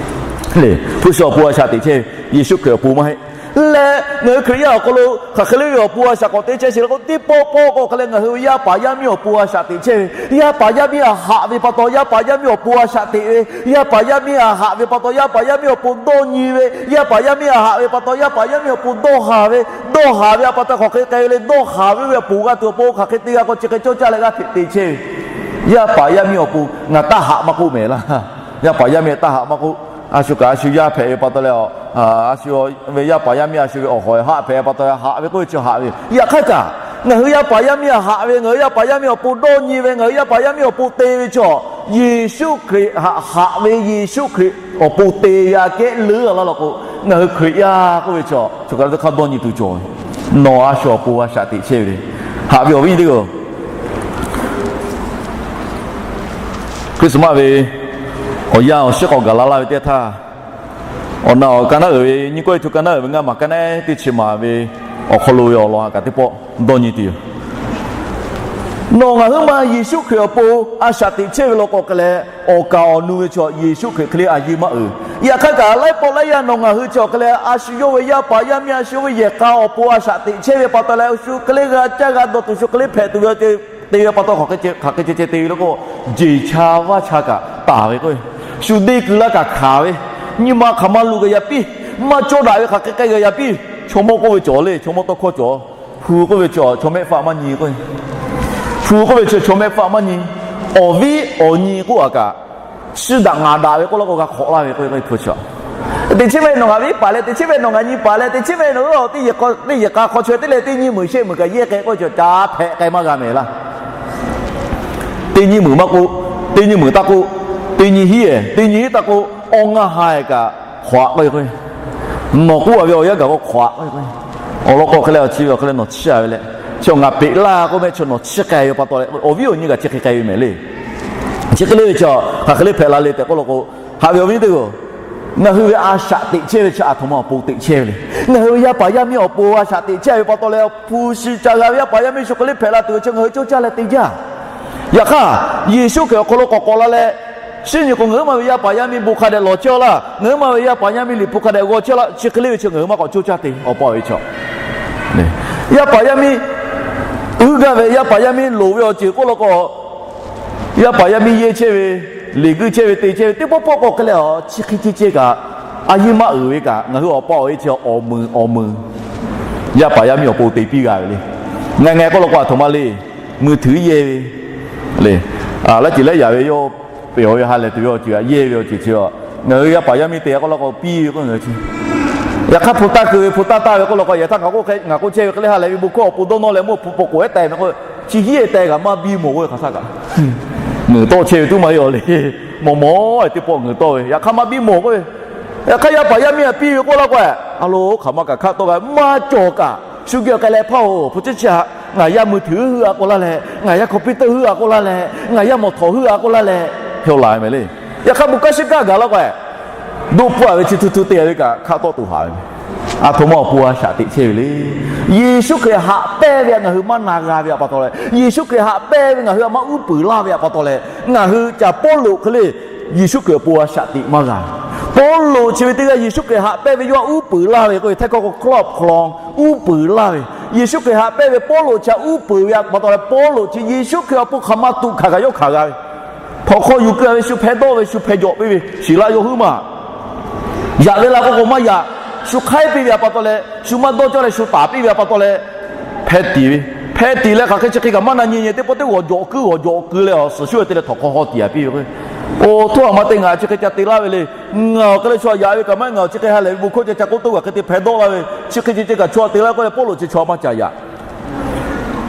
ve. Hpu shi awˬ pon a shaꞈ teꞈ chehˇ ve, Yeˍsuˆ Hkriꞈ awˬ pon maˇ heˆ. Leh ngaˬ hui Hkriꞈ yaˇ awˬ hk'aw lo hk'aˬ hk'e le ve awˬ pon a shaꞈ k'awꞈ teꞈ chehˇ sheˍ le k'o, teˇ pawˆ pawˆ k'o hk'e leh ngaˬ hui ve yaˇ paˍ yaˇ miˇ awˬ pon a shaꞈ teꞈ chehˇ ve. Yaˇ paˍ yaˇ miˇ htaꞈ haꞈ ve pa taw yaˇ paˍ yaˇ miˇ awˬ pon a shaꞈ teꞈ ve. Yaˇ paˍ yaˇ miˇ htaꞈ haꞈ ve pa taw yaˇ paˍ yaˇ miˇ awˬ pon dawˇ nyi ve. Yaˇ paˍ yaˇ miˇ htaꞈ haꞈ ve pa taw yaˇ paˍ yaˇ miˇ awˬ pon dawˇ haˍ ve. Dawˇ haˍ ve htaꞈ pa taw hk'aˬ hk'e k'ai ve le. Dawˇ haˍ ve oˇ ve awˬ pon g'a tuˬ awˬ pon hk'aˬ hk'e te g'a k'o chi hk'e cawˇ caˇ leh g'aˇ hteꞈ te chehˇ ve. Yaˇ paˍ yaˇ miˇ awˬ pon ngaˬ taˇ haꞈ maˇ k'oˆ mehˍ laˇ. Yaˇ paˍ yaˇ miˇ taˇ haꞈ maˇ k'oˆ. a shu kaꞈ a shu yaˇ hpehꞈ ve pa taw leh, a shu ve yaˇ paˍ yaˇ miˇ a shu ve awˬ hawˍ haˆ hpehꞈ pa taw leh haꞈ ve k'oˆ ve chi haꞈ ve. Yaꞈ hk'aˇ kaꞈ ngaˬ hui yaˇ paˍ yaˇ miˇ a haꞈ ve, ngaˬ hui yaˇ paˍ yaˇ miˇ awˬ pon dawˇ nyi ve, ngaˬ hui yaˇ paˍ yaˇ miˇ awˬ pon te ve chaw, Yeˍsuˆ Hkriꞈ haꞈ haꞈ ve, Yeˍsuˆ Hkriꞈ awˬ pon te ve aꞈ kehˉ leuˉ a laˇ law k'o, ngaˬ hui Hkriꞈ yaˇ k'oˆ ve chaw choˬ kaˬ lo teˇ hk'aˇ dawˇ nyi tuˬ cawˬ ve. Nawˬ a shu awˬ pon a shaꞈ teꞈ chehˇ ve le. Haꞈ ve awˬ viˉ nyi teˇ g'aˇ-oˬ, Christmas ve awˬ yanˇ awˬ shiˉ k'awꞈ gaˬ la laˇ ve teˇ htaˇ, awˬ na awˬ ka naˉ uiˍ ve nyiˇ kawehˇ htu ka naˉ uiˍ ve ngaˇ maˬ ka naˉ teˇ chi maˬ ve awˬ hk'aw lo ve awˬ lawn a kaꞈ teˇ pawˆ dawˇ nyi tuˬ yoˬ. Nawˬ ngaˬ huiˉ ma Yeˍsuˆ Hkriꞈ awˬ pon a shaꞈ teꞈ chehˇ ve law k'o hk'e leh, awˬ kaˍ awˬ nu ve chaw Yeˍsuˆ Hkriꞈ hk'e le a yeˇ maˇ uiˍ. Yaꞈ hk'aˇ kaꞈ laiˉ pawˆ laiˉ yaˇ nawˬ ngaˬ hui chaw hk'e leh a shu yawˇ ve yaˇ paˍ yaˇ miˇ a shu ve yehˬ k'a awˬ pon a shaꞈ teꞈ chehˇ ve pa taw leh, shu hk'e le g'a caˇ g'a dawˬ tuˬ, shu hk'e le hpehꞈ tuˬ ve, te ve pa taw hk'aˬ hk'e ceh te ve law k'o, jeˬ cha vaˇ cha kaꞈ taˍ ve k'o, shu deˇ keu laˇ kaꞈ hkanˍ ve, nyi ma hk'aˬ ma luˬ g'a yaꞈ piˇ, maˇ cawˇ daꞈ ve hk'aˬ hk'e k'ai g'a yaꞈ piˇ, chaw mawˇ k'oˆ ve cawˬ le, chaw mawˇ tawˇ hkawˇ cawˬ. Hpu k'oˆ ve chaw chaw mehˆ faˆ maˇ nyi k'o, hpu k'oˆ ve chaw chaw mehˆ faˆ maˇ nyi. Awˬ viˉ awˬ nyi k'oˆ a kaꞈ, shiˉ daꞈ ngaˬ daꞈ ve k'oˆ laˇ k'o g'a hk'awꞈ laˇ ve k'o, hpu chi teꞈ chiˉ ve nawˬ ngaˬ viˉ paˍ leh, teꞈ chiˉ ve nawˬ ngaˬ nyi paˍ leh, teꞈ chiˉ ve nawˬ hui teˇ yehˬ k'a hk'aw chaweh teˇ leh teˇ nyiˇ meunˍ shehˆ meunˍ kaꞈ yehˇ k'ai k'oˆ ve chaw ca hpehꞈ k'ai maˇ g'a mehˍ laˇ. Teˇ nyiˇ meunˍ maˇ k'oˆ, teˇ nyiˇ meunˍ taˇ k'oˆ, teˇ nyiˇ hiˉ-ehˍ, teˇ nyiˇ hiˉ taˇ k'oˆ, awˬ ngaˇ ha-ehˍ kaꞈ hk'awꞈ k'oˆ ve k'o, nawˬ k'oˆ a ve awˬ yanˇ gaˬ k'o hk'awꞈ k'oˆ ve k'o, awˬ lawn k'o hk'e leh awˬ chi ve awˬ hk'e leh nawˬ chiˇ a ve leh, chi ngaˬ peꞈ laˇ k'oˆ mehˆ chi nawˬ chiˇ k'ai ve pa taw leh, awˬ viˉ awˬ nyi kaꞈ chi hk'e k'ai ve mehˍ le. Chi hk'e le ve chi hk'aˬ hk'e le hpehꞈ la le tehꞈ k'oˆ law k'o, haꞈ ve awˬ viˉ teˇ g'aˇ-oˬ, ngaˬ hui ve a shaꞈ teꞈ chehˇ ve chi aˬ htoꞈ ma awˬ pon teꞈ chehˇ ve le. Ngaˬ hui ve yaˇ paˍ yaˇ miˇ awˬ pon a shaꞈ teꞈ chehˇ ve pa taw leh, hpu shi ca g'a ve yaˇ paˍ yaˇ miˇ shu hk'e le hpehꞈ la tuˬ ve chi ngaˬ hui cawˇ caˇ leh te jaˇ. Yaꞈ hk'aˇ, Yeˍsuˆ Hkriꞈ awˬ hk'aw lo k'awꞈ k'awꞈ la leh, shinˉ nyi k'o ngaˬ huiˉ ma ve yaˇ paˍ yaˇ miˇ bon hk'a dehꞈ lawˬ chehˇ laˇ, ngaˬ huiˉ ma ve yaˇ paˍ yaˇ miˇ liꞈ hpu hk'a dehꞈ g'aw chehˇ laˇ, chi hk'e le ve chi ngaˬ hui maˇ k'awꞈ cawˇ caˇ te awˬ pa ve chaw. Yaˇ paˍ yaˇ miˇ uiˍ gaˇ ve, yaˇ paˍ yaˇ miˇ loˍ ve awˬ ceuˬ k'oˆ law k'o, yaˇ paˍ yaˇ miˇ yehˇ chehˇ ve, liꞈ guiˇ chehˇ ve, te chehˇ ve teˇ pawˆ pawˆ k'o hk'e leh a, chi hk'e ceh ceh kaꞈ, a yeˇ maˇ uiˍ ve kaꞈ, ngaˬ hui awˬ pa awˬ e chi awˬ meunˍ awˬ meunˍ yaˇ paˍ yaˇ miˇ awˬ pon te piˇ g'a ve le. Ngaˬ ngaˬ k'oˆ law k'o aˬ htoꞈ ma le, mui htuiˍ yehˇ ve le. Laˇ ceˬ lehˉ yaꞈ ve yawˇ pehˬ ve ha lehˬ tuˬ ve awˬ ceuˬ a yehˇ ve awˬ ceuˬ chi, ngaˬ hui yaˇ paˍ yaˇ miˇ te k'oˆ law k'o piˇ ve k'oˆ ngaˬ hui chi. Yaꞈ hk'aˇ hpu taˇ keu ve, hpu taˇ taˇ ve k'oˆ law k'o, yaꞈ htaˇ ngaˬ k'oˆ ngaˬ k'oˆ chehˇ ve hk'e le ha lehˬ ve bon hkawˇ awˬ pon dawˇ nawˇ leh mawˇ hpu paw k'oˍ ehˉ teh meh k'o, chi hiˉ e teh kaꞈ maˇ biˇ mawˬ k'oˆ ve hk'aˬ htaˇ kaꞈ, ngeuˍ tawˆ chehˇ ve tuˉ maˇ heˆ awˬ le. Mawˬ mawˬ teˇ pawˆ ngeuˍ tawˆ ve, yaꞈ hk'aˇ maˇ biˇ mawˬ k'oˆ ve. Yaꞈ hk'aˇ yaˇ paˍ yaˇ miˇ a piˇ ve k'oˆ laˇ k'o, a lo hk'aˬ ma kaꞈ hkaˆ tawˆ g'a maˇ cawˬ kaꞈ, shu geh awˬ k'ai leh hpaˇ-oˬ, hpu chi chi htaꞈ ngaˬ yaˇ mui htuiˍ heuˆ a k'oˆ laˇ leh, ngaˬ yaˇ computer heuˆ a k'oˆ laˇ leh, ngaˬ yaˇ mawˬ htawˍ heuˆ a k'oˆ laˇ leh, heh laˬ meh le. Yaꞈ hk'aˇ bon kanˉ shiˉ kaˇ gaˬ laˇ k'o, doˆ pfuhˇ a ve chi htu htu te ve kaꞈ hkaˆ tawˆ tuˬ haꞈ ve. Aˬ htoꞈ ma awˬ pon a shaꞈ teꞈ chehˇ ve le. Yeˍsuˆ Hkriꞈ haꞈ pehnˇ ve ngaˬ hui maˇ na g'a ve pa taw leh, Yeˍsuˆ Hkriꞈ haꞈ pehnˇ ve ngaˬ hui a maˇ uˉ peunˍ laˇ ve pa taw leh, ngaˬ hui caꞈ Pawˇluꞈ hk'e le Yeˍsuˆ Hkriꞈ awˬ pon a shaꞈ teꞈ maˇ g'a. Pawˇluꞈ chi ve teˇ g'aˇ Yeˍsuˆ Hkriꞈ haꞈ pehnˇ ve yawˇ htaꞈ uˉ peunˍ laˇ ve k'oˆ ve htaiˇ hkawˇ k'o ครอบครอง, uˉ peunˍ laˇ ve. Yeˍsuˆ Hkriꞈ haꞈ pehnˇ ve Pawˇluꞈ chi htaꞈ uˉ peunˍ ve pa taw leh, Pawˇluꞈ chi Yeˍsuˆ Hkriꞈ awˬ pon hk'aˬ ma tuꞈ hkanˍ kaꞈ yawˇ hkanˍ g'a ve. Htawnˍ hk'aw yuˬ keu ve shu hpeh dawˆ ve, shu hpeh jawꞈ piˇ ve, shiˍ laˇ yawˇ huiˉ maˬ yaꞈ ve la k'oˆ k'o maˇ yaꞈ. Shu hk'aiˉ piˇ ve pa taw leh, shu maˇ dawˇ cawˇ leh shu taˍ piˇ ve pa taw leh, hpeh tiˍ ve, hpeh tiˍ leh hk'aˬ hk'e chi hk'e kaꞈ maˇ na nyi nyi teˇ pawˆ teˇ g'awˬ jawꞈ keu g'awˬ jawꞈ keu leh awˬ suhˍ shuˉ ve te leh htawnˍ hk'aw haw tiˍ a piˇ ve k'o, Oˬ, htoˇ aˬ ma te ngaˬ chi hk'e ca te laˇ ve le. Ngaˬ awˬ hk'e leh chaw yaꞈ ve kaꞈ maˇ heˆ, ngaˬ chi hk'e ha lehˬ ve bon hkawˇ ca ca k'oˆ toˇ kaꞈ hk'e te hpeh dawˆ laˇ ve, chi hk'e ceh ceh kaꞈ chaw te laˇ k'oˆ leh Pawˇluꞈ chi chaw maˇ ca yaꞈ.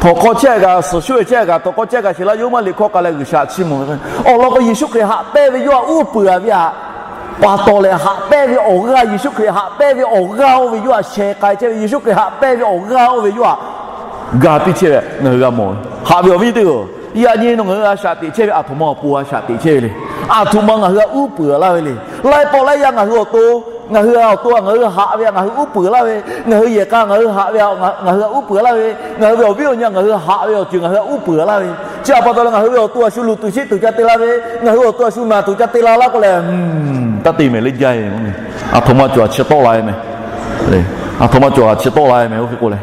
Htawnˍ hk'aw chehˇ kaꞈ, suhˍ shuˉ ve chehˇ kaꞈ, htawnˍ hk'aw chehˇ kaꞈ shiˍ laˇ yawˇ huiˉ maˬ liꞈ hkawˇ k'ai leh G'uiˬsha chiˇ mvuh ve. Awˬ lawn k'o Yeˍsuˆ Hkriꞈ haꞈ pehnˇ ve yawˇ htaꞈ uˉ peunˍ a ve htaꞈ pa taw leh, haꞈ pehnˇ ve awˬ g'aˇ, Yeˍsuˆ Hkriꞈ haꞈ pehnˇ ve awˬ g'aˇ oˇ ve yawˇ htaꞈ sheh k'ai chehˇ ve, Yeˍsuˆ Hkriꞈ haꞈ pehnˇ ve awˬ g'aˇ oˇ ve yawˇ htaꞈ ga piˇ chehˇ ve ngaˬ hui g'a mawˬ ve. Haꞈ ve awˬ viˉ teˇ g'aˇ-oˬ, yaꞈ nyi nawˬ ngaˬ hui a shaꞈ teꞈ chehˇ ve aˬ htoꞈ ma awˬ pon a shaꞈ teꞈ chehˇ ve le. Aˬ htoꞈ ma ngaˬ hui htaꞈ uˉ peunˍ laˇ ve le. Laiˉ pawˆ laiˉ yaˇ ngaˬ hui awˬ to, ngaˬ hui awˬ to ngaˬ hui haꞈ ve htaꞈ ngaˬ hui uˉ peunˍ laˇ ve, ngaˬ hui yehˬ k'a ngaˬ hui haꞈ ve htaꞈ ngaˬ hui htaꞈ uˉ peunˍ laˇ ve, ngaˬ hui ve awˬ viˉ awˬ nyi ngaˬ hui haꞈ ve awˬ ceuˬ ngaˬ hui htaꞈ uˉ peunˍ laˇ ve, chi htaꞈ pa taw leh ngaˬ hui ve awˬ to a shu luˬ tuˬ sheˆ tuˬ ca te la ve, ngaˬ hui awˬ to a shu naˬ tuˬ ca te la laˇ k'oˆ leh, taˇ te mehˍ le jaˇ. Aˬ htoꞈ ma cawˬ a chi tawˆ la ve meh. Aˬ htoꞈ ma cawˬ a chi tawˆ la ve meh oˇ hk'e k'o leh,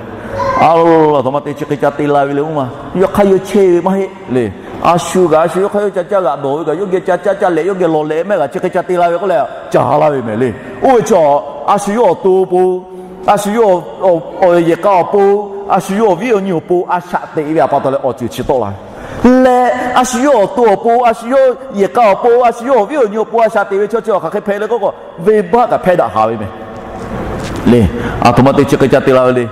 a lo, aˬ htoꞈ ma te chi hk'e ca te la ve le, oˇ ma yaꞈ hk'aˇ yawˇ chehˇ ve maˇ heˆ le. A shu kaꞈ a shu yawˇ hk'aˇ yawˇ ca caˇ g'aꞈ dawˬ ve kaꞈ, yawˇ geh ca caˇ caˇ leh yawˇ geh lawˬ leh mehˆ g'a chi hk'e ca te la ve k'oˆ leh, ca laˇ ve mehˍ le. Oˇ ve chi a shu yawˇ awˬ to awˬ pon, a shu yawˇ yehˬ k'a awˬ pon, a shu yawˇ awˬ viˉ awˬ nyi awˬ pon a shaꞈ teꞈ ve htaꞈ pa taw leh awˬ ceuˬ chi tawˆ la ve. Leh a shu yawˇ awˬ to awˬ pon, a shu yawˇ yehˬ k'a awˬ pon, a shu yawˇ awˬ viˉ awˬ nyi awˬ pon a shaꞈ teꞈ ve chaw chi awˬ hk'aˬ hk'e hpehꞈ le k'oˆ k'o, venˇbaˆ kaꞈ hpehˇ daꞈ haˍ ve meh le. Aˬ htoꞈ ma te chi hk'e ca te la ve le.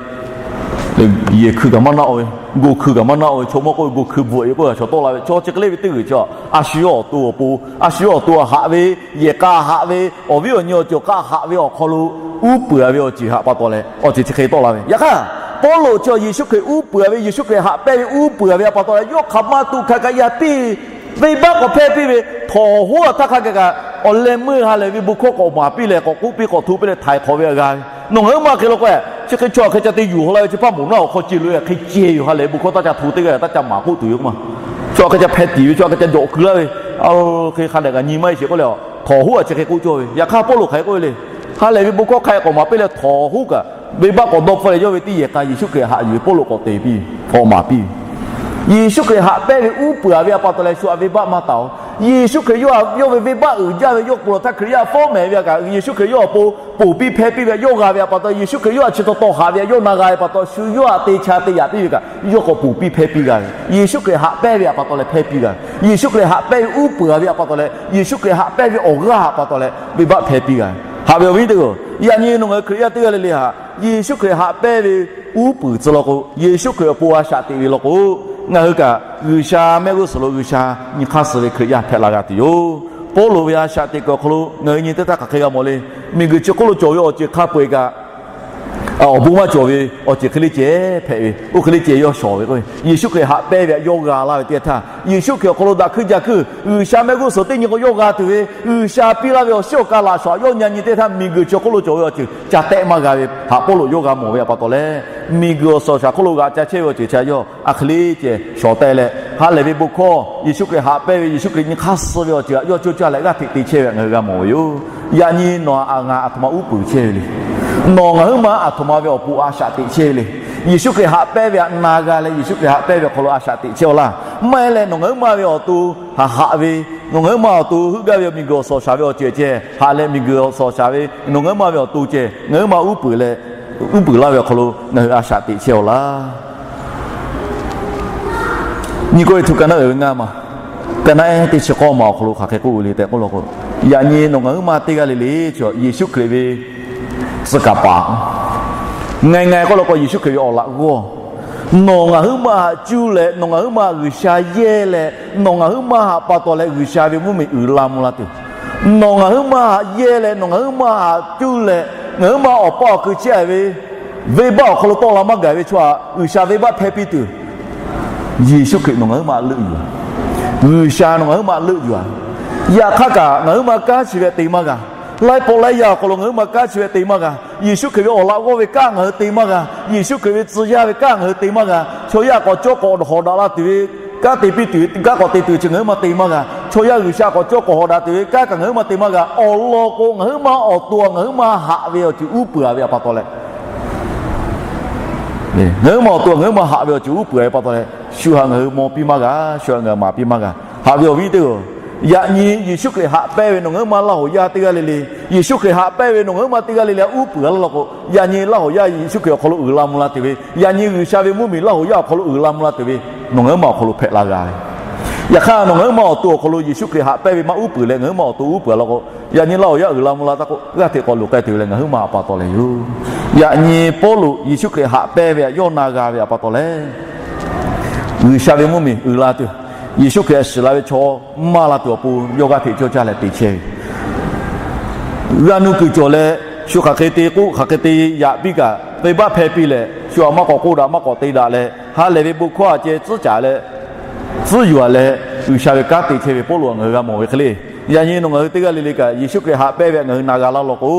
Yehˬ hkui kaꞈ maˇ naˆ-o ve, go hkui kaꞈ maˇ naˆ-o ve, chaw mawˇ k'oˆ ve go hkui bvuhꞈ-e k'oˆ ve, chaw tawˆ la ve chaw chi hk'e le ve teˇ g'uiˬ chi, a shu yawˇ awˬ to awˬ pon, a shu yawˇ awˬ to htaꞈ haꞈ ve, yehˬ k'a haꞈ ve, awˬ viˉ awˬ nyi awˬ ceuˬ k'a haꞈ ve awˬ hk'aw lo uˉ peunˍ-a ve awˬ ceuˬ htaꞈ pa taw leh awˬ ceuˬ chi hk'e tawˆ la ve. Yaꞈ hk'aˇ, Pawˇluꞈ chi Yeˍsuˆ Hkriꞈ uˉ peunˍ-a ve, Yeˍsuˆ Hkriꞈ haꞈ pehnˇ ve uˉ peunˍ-a ve htaꞈ pa taw leh yawˇ hk'aˬ ma tuꞈ hkanˍ kaꞈ yaˇ piˇ, venˇbaˆ k'awꞈ hpehˇ piˇ ve, htawnˍ hoˉ aˬ htaˇ hk'a gaˬ kaꞈ awˬ leh meuˇ ha lehˬ ve bon hkawˇ k'awꞈ maˍ piˇ leh k'awꞈ k'oˆ piˇ k'awꞈ hto piˇ leh htaiˍ hk'awꞈ ve g'a g'a ve. Nawˬ ngaˬ huiˉ ma hk'e law k'o, chi hk'e chaw hk'e ca te yuˬ haw la ve chi hpaˇ moˍ naˆ awˬ hk'aw ce loꞈ-e hk'e ceh yoˬ ha lehˬ, bon hkawˇ taˇ ca hto teˇ g'aˇ taˇ ca maˍ k'oˆ tuˬ yoˬ k'oˆ ma. Chaw hk'e ca hpeh tiˍ ve, chaw hk'e ca jawꞈ keu laˇ ve, a, hk'e hk'a dehꞈ kaꞈ nyi maˇ heˆ sheˍ k'oˆ leh, htawnˍ hoˉ aˬ chi hk'e k'oˆ cawˇ ve. Yaꞈ hk'aˇ Pawˇluꞈ hk'aˬ hk'e k'oˆ ve le. Ha lehˬ ve bon hkawˇ hk'a-e k'awꞈ maˍ piˇ leh htawnˍ hoˉ kaꞈ venˇbaˆ k'awꞈ dawˇ hpfuhˇ leh yawˇ ve teˇ yehˬ k'a Yeˍsuˆ Hkriꞈ haꞈ yuˬ ve Pawˇluꞈ k'awꞈ te piˇ, k'awꞈ maˍ piˇ ve. Yeˍsuˆ Hkriꞈ haꞈ pehnˇ ve uˉ peunˍ-a ve htaꞈ pa taw leh shu htaꞈ venˇbaˆ maˇ taˍ-oˬ. Yeˍsuˆ Hkriꞈ yawˇ htaꞈ yawˇ ve venˇbaˆ uiˍ jaˇ ve yawˇ k'o laˬ htaˇ Hkriꞈ yaˇ fawˉ mehˍ ve htaꞈ kaꞈ Yeˍsuˆ Hkriꞈ yawˇ awˬ pon ponˬ piˇ hpehˇ piˇ ve htaꞈ yawˇ g'a ve htaꞈ pa taw, Yeˍsuˆ Hkriꞈ yawˇ htaꞈ chi taw taw haꞈ ve htaꞈ yawˇ na g'a ve pa taw, shu yawˇ htaꞈ te cha te yaꞈ piˇ ve kaꞈ yawˇ k'awꞈ ponˬ piˇ hpehˇ piˇ g'a ve. Yeˍsuˆ Hkriꞈ haꞈ pehnˇ ve htaꞈ pa taw leh hpehˇ piˇ g'a ve. Yeˍsuˆ Hkriꞈ haꞈ pehnˇ ve uˉ peunˍ-a ve htaꞈ pa taw leh, Yeˍsuˆ Hkriꞈ haꞈ pehnˇ ve awˬ g'aˇ htaꞈ pa taw leh venˇbaˆ hpehˇ piˇ g'a ve. Haꞈ ve awˬ viˉ teˇ g'aˇ, yaꞈ nyi nawˬ ngaˬ hui Hkriꞈ yaˇ teˇ g'aˇ le le htaꞈ Yeˍsuˆ Hkriꞈ haꞈ pehnˇ ve uˉ peunˍ tcuh law k'o, Yeˍsuˆ Hkriꞈ awˬ pon a shaꞈ teꞈ ve law k'o, ngaˬ hui kaꞈ G'uiˬsha mehˆ g'uˇ suhˍ lo G'uiˬsha nyi hk'aˇ suh ve Hkriꞈ yaˇ hpehꞈ la g'a tuˬ yoˬ. Pawˇluꞈ ve a shaꞈ teꞈ kuiˬ awˬ hk'aw lo ngaˬ hui nyi teˇ htaˇ hk'aˬ hk'e g'a mawˬ le. Miˬguiˬ chi hk'oˆ lo cawˬ ve awˬ ceuˬ hk'a peu-eˬ kaꞈ, awˬ bon maˇ cawˬ ve awˬ ceuˬ hk'e le ceh hpehꞈ ve, oˇ hk'e le ceh yawˇ shawˍ ve k'o, Yeˍsuˆ Hkriꞈ haꞈ pehnˇ ve htaꞈ yawˇ g'a laˇ ve teˇ g'aˇ htaˇ, Yeˍsuˆ Hkriꞈ awˬ hk'aw lo daꞈ hkuiˇ jaˇ hkuiˇ G'uiˬsha mehˆ g'uˇ suhˍ teˇ nyi k'o yawˇ g'a tuˬ ve, G'uiˬsha piˇ laˇ ve awˬ shiˉ awˬ ka laꞈ shawnˍ yawˇ nyi nyi teˇ htaˇ, miˬguiˬ chi hk'oˆ lo cawˬ ve awˬ ceuˬ ca tehˆ maˇ g'a ve htaꞈ Pawˇluꞈ yawˇ g'a mawˬ ve htaꞈ pa taw leh, miˬguiˬ awˬ suhˍ awˬ shaˍ hk'oˆ lo g'aꞈ ca chehˇ ve awˬ ceuˬ chi yawˇ a hk'e le ceh shawˍ teh leh, ha lehˬ ve bon hkawˇ Yeˍsuˆ Hkriꞈ haꞈ pehnˇ ve, Yeˍsuˆ Hkriꞈ nyi hk'aˇ suh ve awˬ ceuˬ htaꞈ yawˇ coˇ caˇ leh g'aˇ hteꞈ te chehˇ ve htaꞈ ngaˬ hui g'a mawˬ ve yoˬ. Yaꞈ nyi nawˬ htaꞈ ngaˬ aˬ htoꞈ ma uˉ peunˍ chehˇ ve le. Nawˬ ngaˬ huiˉ ma aˬ htoꞈ ma ve awˬ pon a shaꞈ teꞈ chehˇ ve le. Yeˍsuˆ Hkriꞈ haꞈ pehnˇ ve htaꞈ na g'a leh, Yeˍsuˆ Hkriꞈ haꞈ pehnˇ ve awˬ hk'aw lo a shaꞈ teꞈ chehˇ-aw laˇ. Maˇ heˆ leh, nawˬ ngaˬ huiˉ ma ve awˬ to haꞈ haꞈ ve, nawˬ ngaˬ huiˉ ma awˬ to heuˆ gaˇ ve awˬ miˬguiˬ awˬ suhˍ awˬ shaˍ ve awˬ ceuˬ ceh haꞈ leh, miˬguiˬ awˬ suhˍ awˬ shaˍ ve nawˬ ngaˬ huiˉ ma ve awˬ to ceh ngaˬ huiˉ ma uˉ peunˍ leh, uˉ peunˍ laˇ ve awˬ hk'aw lo ngaˬ hui a shaꞈ teꞈ chehˇ-aw laˇ. Nyi k'oˆ ve htu ka naˆ uiˍ ve ngaˇ ma, ka naˆ ehˉ teˇ chi k'awˇ ma awˬ hk'aw lo hk'aˬ hk'e k'oˆ ve le tehꞈ k'oˆ law k'o, yaꞈ nyi nawˬ ngaˬ huiˉ ma teˇ g'aˇ le le chi Yeˍsuˆ Hkriꞈ ve tcuh kaˍ paˍ, ngaˬ ngaˬ k'oˆ law k'o Yeˍsuˆ Hkriꞈ ve awˬ laꞈ g'awˇ, nawˬ ngaˬ huiˉ ma htaꞈ cuˇ leh nawˬ ngaˬ huiˉ ma G'uiˬsha yehˇ leh nawˬ ngaˬ huiˉ ma htaꞈ pa taw leh G'uiˬsha ve mvuhˇmiˬ uiˍ la mvuh la tuˬ, nawˬ ngaˬ huiˉ ma htaꞈ yehˇ leh nawˬ ngaˬ huiˉ ma htaꞈ cuˇ leh ngaˬ huiˉ ma awˬ paˇ awˬ kui chehˇ ve venˇbaˆ awˬ hk'aw lo tawˆ la maˇ gaˬ ve chaw htaꞈ G'uiˬsha venˇbaˆ hpehˇ piˇ tuˬ, Yeˍsuˆ Hkriꞈ nawˬ ngaˬ huiˉ ma leuˆ yuˬ-a. G'uiˬsha nawˬ ngaˬ huiˉ ma leuˆ yuˬ-a. Yaꞈ hk'aˇ kaꞈ ngaˬ huiˉ ma kanˉ chi ve te maˇ g'a. Laiˉ pawˆ laiˉ yaˇ awˬ hk'aw lo ngaˬ huiˉ ma kanˉ chi ve te maˇ g'a. Yeˍsuˆ Hkriꞈ ve awˬ laꞈ g'awˇ ve kanˉ ngaˬ hui te maˇ g'a. Yeˍsuˆ Hkriꞈ ve tcuh yaˇ ve kanˉ ngaˬ hui te maˇ g'a. Chaw yaˇ k'awꞈ cawˇ k'awꞈ hawꞈ daꞈ la tuˬ ve kanˉ te piˇ tuˬ ve kanˉ k'awꞈ te tuˬ chi ngaˬ huiˉ ma te maˇ g'a. Chaw yaˇ G'uiˬsha k'awꞈ cawˇ k'awꞈ hawꞈ daꞈ tuˬ ve kanˉ kaꞈ ngaˬ huiˉ ma te maˇ g'a. Awˬ lawn k'o, ngaˬ huiˉ ma awˬ to ngaˬ huiˉ ma haꞈ ve awˬ ceuˬ uˉ peunˍ-a ve htaꞈ pa taw leh, ngaˬ huiˉ ma awˬ to ngaˬ huiˉ ma haꞈ ve awˬ ceuˬ uˉ peunˍ-a ve pa taw leh, shu htaꞈ ngaˬ hui maw piˇ maˇ g'a, shu htaꞈ ngaˬ hui maˍ piˇ maˇ g'a. Haꞈ ve awˬ viˉ teˇ g'aˇ, yaꞈ nyi Yeˍsuˆ Hkriꞈ haꞈ pehnˇ ve nawˬ ngaˬ huiˉ ma Laˇ hoꞈ yaˇ teˇ g'aˇ le le, Yeˍsuˆ Hkriꞈ haꞈ pehnˇ ve nawˬ ngaˬ huiˉ ma teˇ g'aˇ le le htaꞈ uˉ peunˍ-a laˇ law k'o, yaꞈ nyi Laˇ hoꞈ yaˇ Yeˍsuˆ Hkriꞈ awˬ hk'aw lo uiˍ la mvuh la tuˬ ve, yaꞈ nyi G'uiˬsha ve mvuhˇmiˬ Laˇ hoꞈ yaˇ awˬ hk'aw lo uiˍ la mvuh la tuˬ ve, nawˬ ngaˬ huiˉ ma awˬ hk'aw lo hpehꞈ la g'a ve. Yaꞈ hk'aˇ nawˬ ngaˬ huiˉ ma awˬ to awˬ hk'aw lo Yeˍsuˆ Hkriꞈ haꞈ pehnˇ ve maˇ uˉ peunˍ leh ngaˬ huiˉ ma awˬ to uˉ peunˍ-a law k'o, yaꞈ nyi Laˇ hoꞈ yaˇ uiˍ la mvuh la taˇ k'o, g'aˇ hteꞈ k'awꞈ loꞈ k'ai tuˬ ve leh ngaˬ huiˉ ma htaꞈ pa taw leh yoˬ. Yaꞈ nyi Pawˇluꞈ Yeˍsuˆ Hkriꞈ haꞈ pehnˇ ve htaꞈ yawˇ na g'a ve htaꞈ pa taw leh, G'uiˬsha ve mvuhˇmiˬ uiˍ la tuˬ, Yeˍsuˆ Hkriꞈ htaꞈ shiˍ la ve chaw maˇ la tuˬ awˬ pon yawˇ g'aˇ hteꞈ cawˇ caˇ leh te chehˇ ve g'a nuˇ kuiˬ cawˬ leh, shu hk'aˬ hk'e te k'oˆ hk'aˬ hk'e te yaꞈ piˇ kaꞈ, venˇbaˆ hpehˇ piˇ leh, shu htaꞈ maˇ k'awꞈ k'oˆ daꞈ maˇ k'awꞈ te daꞈ leh, ha lehˬ ve bon hkawˇ htaꞈ ceh tcuhˉ caˍ leh, tcuhˉ yuˬ-a leh, G'uiˬsha ve kanˉ te chehˇ ve Pawˇluꞈ htaꞈ ngaˬ hui g'a mawˬ ve hk'e le. Yaꞈ nyi nawˬ ngaˬ hui teˇ g'aˇ le le kaꞈ Yeˍsuˆ Hkriꞈ haꞈ pehnˇ ve htaꞈ ngaˬ hui na g'a laˇ law k'o,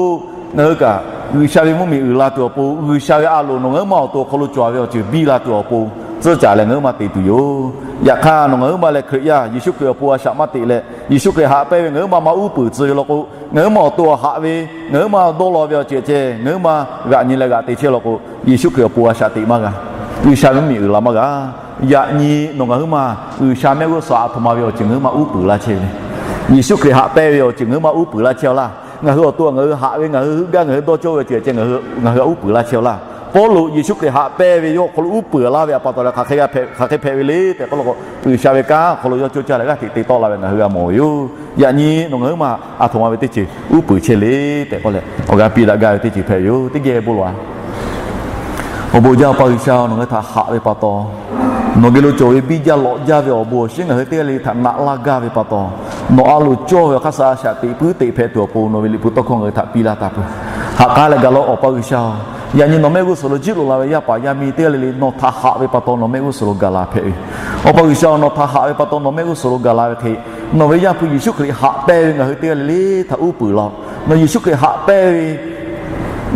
ngaˬ hui kaꞈ G'uiˬsha ve mvuhˇmiˬ uiˍ la tuˬ awˬ pon, G'uiˬsha ve a loˍ nawˬ ngaˬ huiˉ ma awˬ to awˬ hk'aw lo cawˬ-a ve awˬ ceuˬ biˇ la tuˬ awˬ pon tcuhˉ caˍ leh ngaˬ huiˉ ma te tuˬ yoˬ. Yaꞈ hk'aˇ nawˬ ngaˬ huiˉ ma leh Hkriꞈ yaˇ Yeˍsuˆ Hkriꞈ awˬ pon a shaꞈ maˇ teꞈ leh, Yeˍsuˆ Hkriꞈ haꞈ pehnˇ ve ngaˬ huiˉ ma maˇ uˉ peunˍ tcuh ve law k'o, ngaˬ huiˉ ma awˬ to haꞈ ve, ngaˬ huiˉ ma dawˇ law ve awˬ ceuˬ ceh ngaˬ huiˉ ma g'aꞈ nyi leh g'aꞈ te chehˇ law k'o, Yeˍsuˆ Hkriꞈ awˬ pon a shaꞈ teꞈ maˇ g'a. G'uiˬsha ve mvuhˇmiˬ uiˍ la maˇ g'a. Yaꞈ nyi nawˬ ngaˬ huiˉ ma G'uiˬsha mehˆ g'uˇ suhˍ aˬ htoꞈ ma ve awˬ ceuˬ ngaˬ huiˉ ma uˉ peunˍ laˇ chehˇ ve le. Yeˍsuˆ Hkriꞈ haꞈ pehnˇ ve awˬ ceuˬ ngaˬ huiˉ ma uˉ peunˍ laˇ chehˇ-aw laˇ. Ngaˬ hui awˬ to ngaˬ hui haꞈ ve, ngaˬ hui heuˆ gaˇ, ngaˬ hui dawˇ cawˇ ve awˬ ceuˬ ceh ngaˬ hui uˉ peunˍ laˇ chehˇ-aw laˇ. Pawˇluꞈ Yeˍsuˆ Hkriꞈ haꞈ pehnˇ ve yawˇ awˬ hk'aw lo uˉ peunˍ laˇ ve awˬ pa taw leh hk'aˬ hk'e hpehꞈ ve le tehꞈ k'oˆ law k'o, G'uiˬsha ve kanˉ awˬ hk'aw lo yawˇ coˇ caˇ leh g'aˇ hteꞈ te tawˆ la ve ngaˬ hui g'a mawˬ ve yoˬ. Yaꞈ nyi nawˬ ngaˬ huiˉ maˬ a htoꞈ ma ve teˇ ceuˬ uˉ peunˍ chehˇ le tehꞈ k'oˆ leh awˬ g'aˇ piˇ daꞈ gaˇ ve teˇ ceuˬ hpehꞈ ve yoˬ. Teˇ geh bon lawˬ-a. Awˬ bon jaˇ Awˬ pa G'uiˬsha, nawˬ ngaˬ hui htaꞈ haꞈ ve pa taw, nawˬ geh lo cawˬ ve biˇ jaˇ lawꞈ jaˇ ve awˬ bon awˬ shinˉ ngaˬ hui teˇ g'aˇ le le htaꞈ naꞈ laˇ gaˇ ve pa taw, nawˬ a loˍ cawˇ ve awˬ hk'aˇ suh a shaꞈ teꞈ puiˉ teꞈ hpehꞈ tuˬ awˬ pon nawˬ ve liꞈ hpu tawˇ hkawˇ ngaˬ hui htaꞈ piˇ laˇ taˍ peuˬ. Haꞈ k'aˉ leh gaˬ laˇ-oˆ Awˬ pa G'uiˬsha-oˬ, yaꞈ nyi nawˬ mehˆ g'uˇ suhˍ lo jiˇ loꞈ la ve yaˇ paˍ yaˇ miˇ teˇ g'aˇ le le nawˬ htaꞈ haꞈ ve pa taw nawˬ mehˆ g'uˇ suhˍ lo gaˬ la hpehꞈ ve. Awˬ pa G'uiˬsha-oˬ, nawˬ htaꞈ haꞈ ve pa taw nawˬ mehˆ g'uˇ suhˍ lo gaˬ la ve hk'e, nawˬ ve Yaˇ hpu Yeˍsuˆ Hkriꞈ haꞈ pehnˇ ve ngaˬ hui teˇ g'aˇ le le htaꞈ uˉ peunˍ laˇ-oˆ. Nawˬ Yeˍsuˆ Hkriꞈ haꞈ pehnˇ ve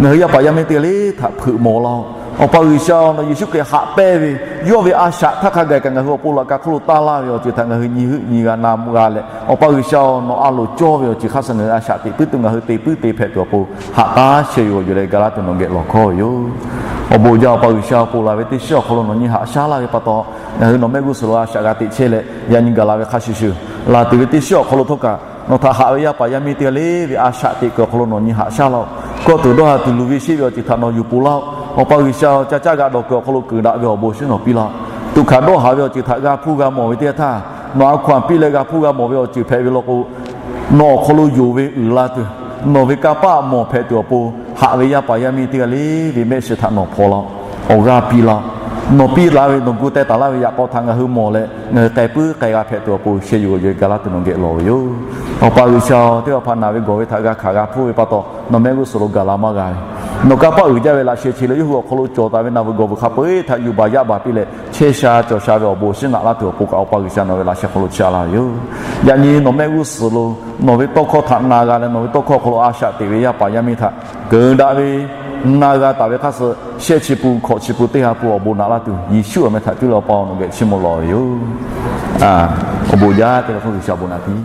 ngaˬ hui yaˇ paˍ yaˇ miˇ teˇ g'aˇ le htaꞈ hpeuꞈ maw laˇ-oˆ. Awˬ pa G'uiˬsha-oˬ, nawˬ Yeˍsuˆ Hkriꞈ haꞈ pehnˇ ve yawˇ ve a shaꞈ htaˇ hk'a gaˬ kaꞈ ngaˬ hui awˬ pon laꞈ ka hk'oˆ lo taˇ laˇ ve awˬ ceuˬ htaꞈ ngaˬ hui nyi heuˆ nyi g'a na g'a leh, Awˬ pa G'uiˬsha-oˬ, nawˬ a loˍ cawˇ ve awˬ ceuˬ hk'aˇ suh ngaˬ hui a shaꞈ teꞈ puiˉ tuˬ ngaˬ hui te puiˉ te hpehꞈ tuˬ awˬ pon haꞈ k'aˉ sheh yuˬ awˬ yuˬ leh gaˬ laˇ tuˬ nawˬ geh lawˬ hkawˇ ve yoˬ. Awˬ bon jaˇ Awˬ pa G'uiˬsha, awˬ pon laˬ ve teˇ shiˉ awˬ hk'aw lo nawˬ nyi haꞈ shaˉ laˇ ve pa taw, ngaˬ hui nawˬ mehˆ g'uˇ suhˍ lo a shaꞈ g'a teꞈ chehˇ leh yaꞈ nyi gaˬ la ve hk'a shuˍ shuˍ, laˬ tuˬ ve teˇ shiˉ awˬ hk'aw lo htawˇ kaꞈ nawˬ htaꞈ haꞈ ve yaˇ paˍ yaˇ miˇ teˇ g'aˇ le ve a shaꞈ teꞈ kuiˬ awˬ hk'aw lo nawˬ nyi haꞈ shaˉ laˇ-oˆ. Kawˇ tuˬ dawˇ haˍ tuˬ luˬ ve sheˆ ve awˬ ceuˬ htaꞈ nawˬ yuˬ pon laˇ-oˆ. Awˬ pa G'uiˬsha-oˬ, ca caˇ g'aꞈ dawˬ kuiˬ awˬ hk'aw lo keunˍ daꞈ ve awˬ bon awˬ shinˉ nawˬ piˇ laˇ-oˆ. Tuꞈ hkanˍ dawˇ haˍ ve awˬ ceuˬ htaꞈ g'a hpuˇ g'a mawˬ ve teˇ yanˇ htaˇ, nawˬ a hkaw-anˬ piˇ leh g'a hpuˇ g'a mawˬ ve awˬ ceuˬ hpehꞈ ve law k'o, nawˬ awˬ hk'aw lo yonˍ ve uiˍ la tuˬ, nawˬ ve kanˇ paˆ mawˬ hpehꞈ tuˬ awˬ pon haꞈ ve yaˇ paˍ yaˇ miˇ teˇ g'aˇ le ve mehˆ shiˍ htaꞈ nawˬ hpaw laˇ-oˆ. Awˬ g'aˇ piˇ laˇ-oˆ. Nawˬ piˇ la ve nawˬ gu teh taˍ laˇ ve yaꞈ k'aw htaꞈ ngaˬ hui mawˬ leh ngaˬ hui k'ai puiˉ k'ai g'a hpehꞈ tuˬ awˬ pon sheh yuˬ awˬ yuˬ gaˬ laˇ tuˬ nawˬ geh lawˬ ve yoˬ. Awˬ pa G'uiˬsha-oˬ, teˇ g'aˇ hpaˍ naˬ ve gawˬ ve htaꞈ g'a hkanˍ g'a hpuˇ ve pa taw nawˬ mehˆ g'uˇ suhˍ lo gaˬ la maˇ g'a ve, nawˬ kanˇ paˆ uiˍ jaˇ ve laꞈ sheh chi leh yawˇ hui awˬ hk'aw lo cawˬ taˍ ve naˬ veuˬ gawˬ veuˬ hk'a peu-eˬ htaꞈ yuˬ baˬ yaˇ baˬ piˇ leh chehˇ sha cawˬ sha ve awˬ bon awˬ shinˉ naꞈ laˇ tuˬ awˬ pon kaꞈ Awˬ pa G'uiˬsha nawˬ ve laꞈ sheh hk'aw lo chi a laˇ ve yoˬ. Yaꞈ nyi nawˬ mehˆ g'uˇ suhˍ lo nawˬ ve tawˇ hkawˇ htaꞈ na g'a leh nawˬ ve tawˇ hkawˇ awˬ hk'aw lo a shaꞈ teꞈ ve yaˇ paˍ yaˇ miˇ htaꞈ keunˍ daꞈ ve na g'a taˍ ve hk'aˇ suh shehˆ chi pun hkawꞈ chi pun teˇ ha pun awˬ bon naꞈ laˇ tuˬ Yeˍsuˆ awˬ meh htaꞈ cuˇ leh Awˬ pa nawˬ geh chiˇ mvuh lawˬ ve yoˬ. Awˬ bon jaˇ teˇ g'aˇ hk'oˆ G'uiˬsha awˬ bon naꞈ piˇ.